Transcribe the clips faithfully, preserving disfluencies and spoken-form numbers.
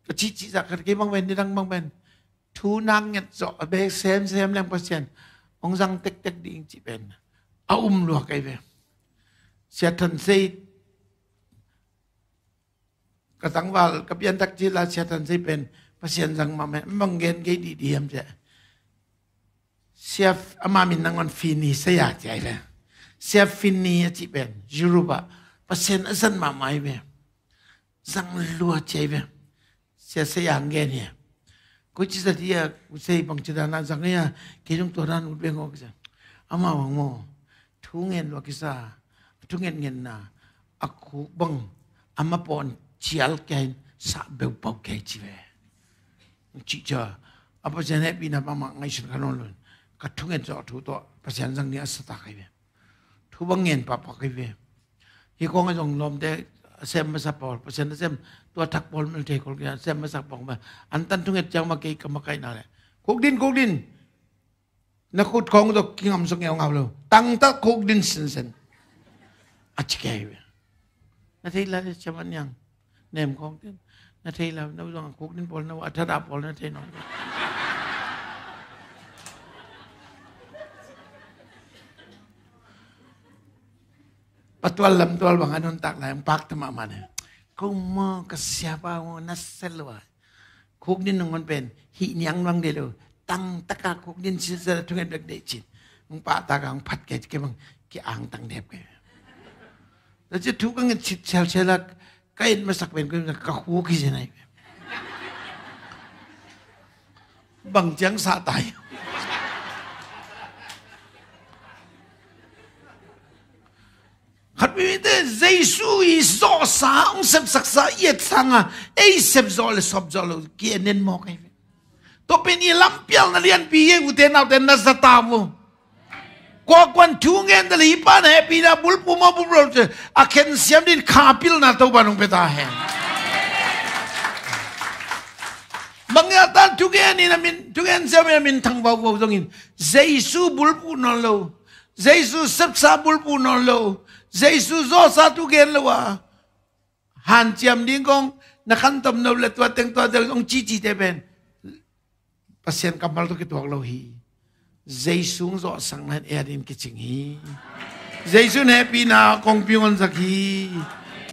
Ka cihcih zah khat kei bang pen, nidang bang pen thu nang nget zawh a bek semsem leng Pasian hong zang tektek ding cih pen a um lua kei ve. Sia Than Sei, ka tangval ka pianthak cila Sia Than Sei pen Pasian zang mahmah, bang gen kei didi hiam ciah, Sia, ama min nangawn Fini Saya ci ahi ve. Sia Fini a cih pen Europe ah Pasian a zang mahmah ahi ve. Zang lua ci ahi ve. Sia Saya ang gen hi. Koi ci zat hi a, u sei bang ci dan a zang hi a, kei zong tua dan ut beng aw kisa. Ama bang maw, thu ngen lua kisa, thu ngen ngenna a khuk bang ama pawn cial kei in sa beu pau kei ci ve. Cih cia a Pasian hehpihna mahmah ngaihsun kha nawn lo in, ka thungen zawh thu tawh Pasian zang ni a sa ta kai ve. Thu bang ngen pahpah kai ve. Hi kong a zong lawmte a sem masa pawl, Pasian a sem, tua thak pawl mel thei kol kia sem masa pawl ma, an tan thunget ciang ma kei ka makaihna le, khuk din, khuk din. Na khut khong zawh kingam zawh ngeungau lo. Tangtak khuk din sinsen. A ci kei ve. Na thei lai le ciaman niang. Nem khong tin. Na thei lai, na zong a khuk din pawl, na a thada pawl na thei nawn. Patual lamtual bang a nuntak lai, ang pak ta mahmah ne. Ko maw, ka siapa maw, na sel wa. Khuk din nangawn pen hih niang luang dei lo. Tangtaka khuk din silsel thunget bek dei cin. Hong pahtak a hong phat kei, kei bang ki-angtang dep kei. Tua ci thu ka nget cit selsel a, ka et masak pen ka, ka khuk hi zen ai. Bang ciang sah tai. Khat vei te, Jesu i zawhsa, hong sepsaksa i et sanga ei sep zawh le sawp zawh lo ki-en en mawk ahi ve. Tua pen i lampialna lianpi hi, ute naute, na za ta vo. Kuakuan thu ngen ta le, i Pa na hehpihna bulphuh maw, bulphuh lo ci a khensiam din kha pilna Topa nong pia ta hen. Bang hia tan thugen in a min, thugen siam in a min thang vauvo zongin Jesu bulphuh nawn lo. Jesu sepsa bulphuh nawn lo. Jesu zawhsa thu gen lo a, hanciam ding kong, na khantom no le tua teng tua teng hong cihcihte pen Pasian kammal tawh kituak lo hi. Jesu hong zawhsakna in ei adingin kicing hi. Jesu in hehpihna kong piang honsak hi.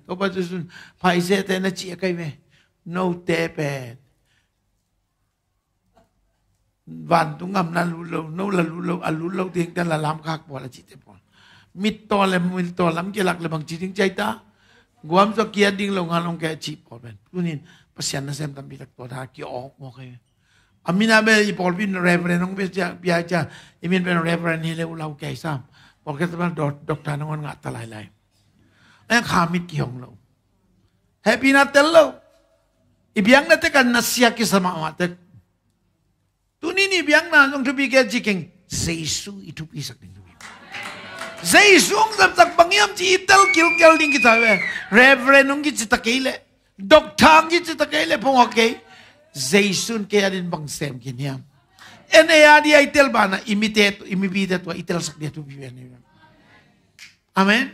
Topa Jesu in Pharisee-te na cih a kai ve. Note pen vantung gam na lut lo, no la lut lo, a lut lo ding te la lamkhak pawl a cihte pawl. Mittaw le mittaw lam kilak le bang ci ding ci ai ta. Guam zaw kia ding lo ngal hong kei a cih pawl pen. Tunin Pasian nasem tampi tak tua da ki-awk mawk hi. A min a bel i pawlpi in Reverend hong pia cia, pia cia. I min pen Reverend hi le uh lau kei sam. Pawlkhat pen doc-, doctor nangawn ngah ta lailai. Ai kha mit kihong lo. Hehpihna tel lo. I biakna tek a na sia kisa mahmah tek. Tuni ni biakna zong thupi kei ci keng. Jesu i thupisak ding thupi. Jesu hong sepsak bang hiam ci i tel kilkel ding kita ve. Reverend hong kici ta kei leh, doctor hong kici ta kei leh, phungawk kei. Jesu in kei adin bang sem khin hiam? En ei adi a i tel bana i mite, i mipite tua i telsak dia thupi ve ni. Amen.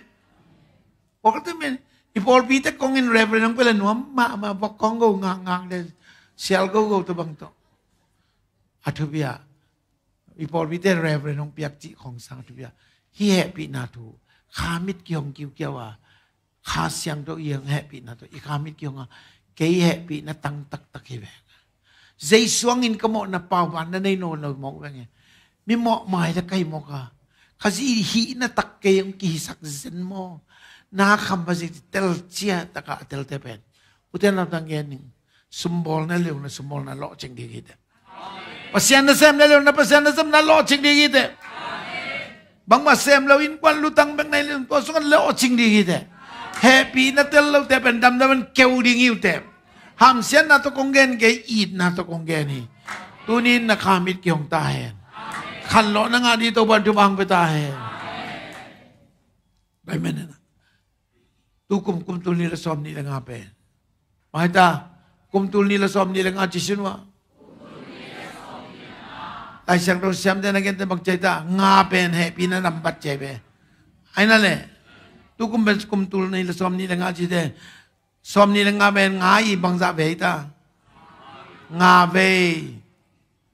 Pawlkhat men i pawlpite kongin Reverend hong pia le nuam mahmah, vok kong go ngakngak le sial gogo tawh bang tawh. A thupi a, i pawlpite Reverend hong piak cih khong sang a thupi a. Hih hehpihna thu kha mit kihong kiukiau a, Kha Siangtho i hong hehpihna tawh i kha mit kihong a, kei hehpihna tang taktak hi veng. Jesu hangin ka mawhna pauban na nei nawn lo mawk veng e. Mi mawh mai le ka hi mawk a, Khazih hihna tak kei hong kihisak zen maw? Na kham pha zik ci tel ciah taka a telte pen. Ute naute, gen ning. Sumbawlna leuna sumbawlna lawhcing ding hi teh. Pasian nasem leuna Pasian nasemna lawhcing ding hi teh. Bangmah sem lo, innkuan lutang bek nei leuna tua sungah lawhcing ding hi teh. Hehpihna tel lote pen damdam in keu ding hi uh teh. Hamsiatna tawh kong gen kei, itna tawh kong gen hi. Tunin na kha mit kihong ta hen. Khanlawhna ngah ding Topa'n thupha hong pia ta hen. Bai men hen. Tu kum, kum tul nih le sawm nih le nga pen, mai ta, kum tul nih le sawm nih le nga ci sin uh a. Lai Siangtho siamte na gente bang ci ai ta, nga pen hehpihna nambat ci ai ve. Ai na le, tu kum pen kum tul nih le sawm nih le nga ci te, sawm nih le nga pen nga i bangzah ve ai ta. Nga vei.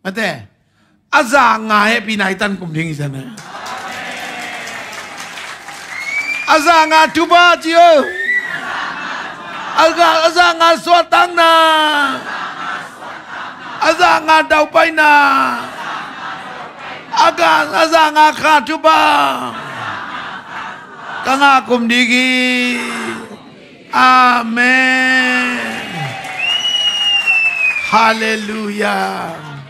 Mate. A za nga hehpihna i tan kum ding hi sa na. A za nga thupha ci o. A za nga suahtakna. A za nga daupaina. A za nga kha thupha. Ka ngah kum ding hi. Amen. Halleluiah.